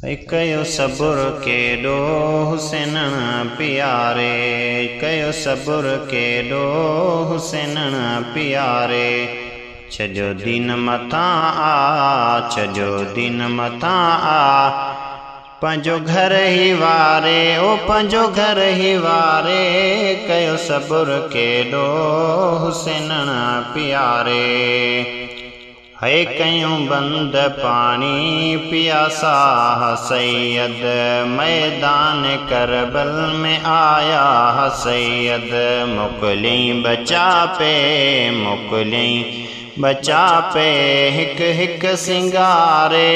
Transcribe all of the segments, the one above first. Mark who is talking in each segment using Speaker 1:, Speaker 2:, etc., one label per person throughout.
Speaker 1: ڪيو صبر ڪيڏو حسينڻ پياري، ڪيو صبر ڪيڏو حسينڻ پياري. ڇڏيو دين مٿان آ، ڇڏيو دين مٿان آ، پنهنجو گهر ئي واري، او پنهنجو گهر ئي واري. ڪيو صبر ڪيڏو حسينڻ پياري. هي ڪيون بند پاڻي پياسا سيد، ميدان ڪربل ۾ آيا سيد. موڪليئين بچا پي، موڪليئين بچا پي، هڪ هڪ سينگاري،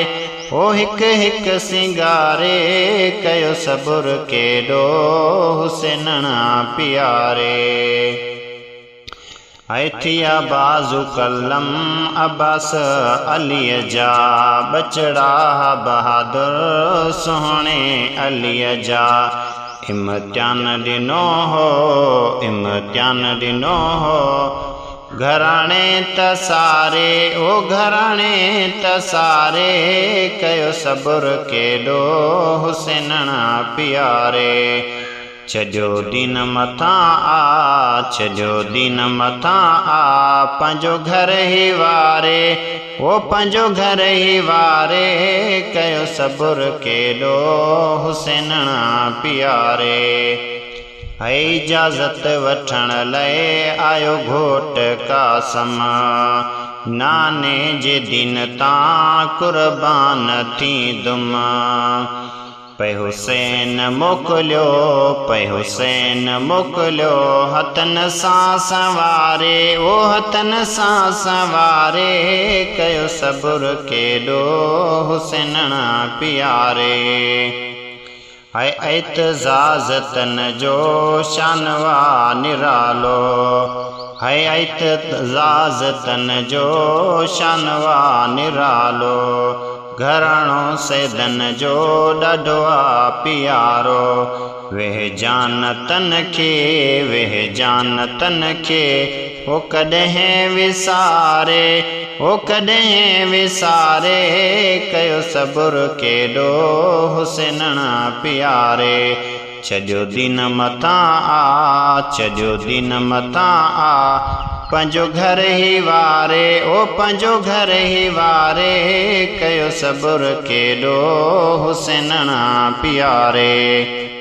Speaker 1: او هڪ هڪ سينگاري. ڪيو صبر ڪيڏو حسينڻ پياري. ۽ ٿيا بازو قلم عباس عليء جا، ٻچڙا بهادر سهڻي عليء جا. امتحان ڏنو هو، امتحان ڏنو هو، گهراڻي ته ساري، او گهراڻي ته ساري. ڪيو صبر ڪيڏو حسينڻ پياري. ڇڏيو دين مٿان آ، ڇڏيو دين مٿان آ، پنهنجو گهر ئي واري، او پنهنجو گهر ئي واري. ڪيو صبر ڪيڏو حسينڻ پياري. اجازت وٺڻ لاءِ آيو گهوٽ قاسم، ناني جي دين تان قربان ٿيندم. پئي حسين موڪليو، پئي حسين موڪليو، هٿن سان سنواري، او هٿن سان سنواري. ڪيو صبر ڪيڏو حسينڻ پياري. هي اعتزاز تن جو شانوا نرالو، هي اعتزاز تن جو شانوا نرالو. گهراڻو سيدن جو ڏاڍو آ پيارو. ويهه جان تن کي، ويهه جان تن کي، او ڪڏهن وساري، او ڪڏهن وساري. ڪيو صبر ڪيڏو حسينڻ پياري. ڇڏيو دين مٿان آ، ڇڏيو دين مٿان آ، پنهنجو گهر ئي واري، او پنهنجو گهر ئي واري. ڪيو صبر ڪيڏو حسينڻ پياري.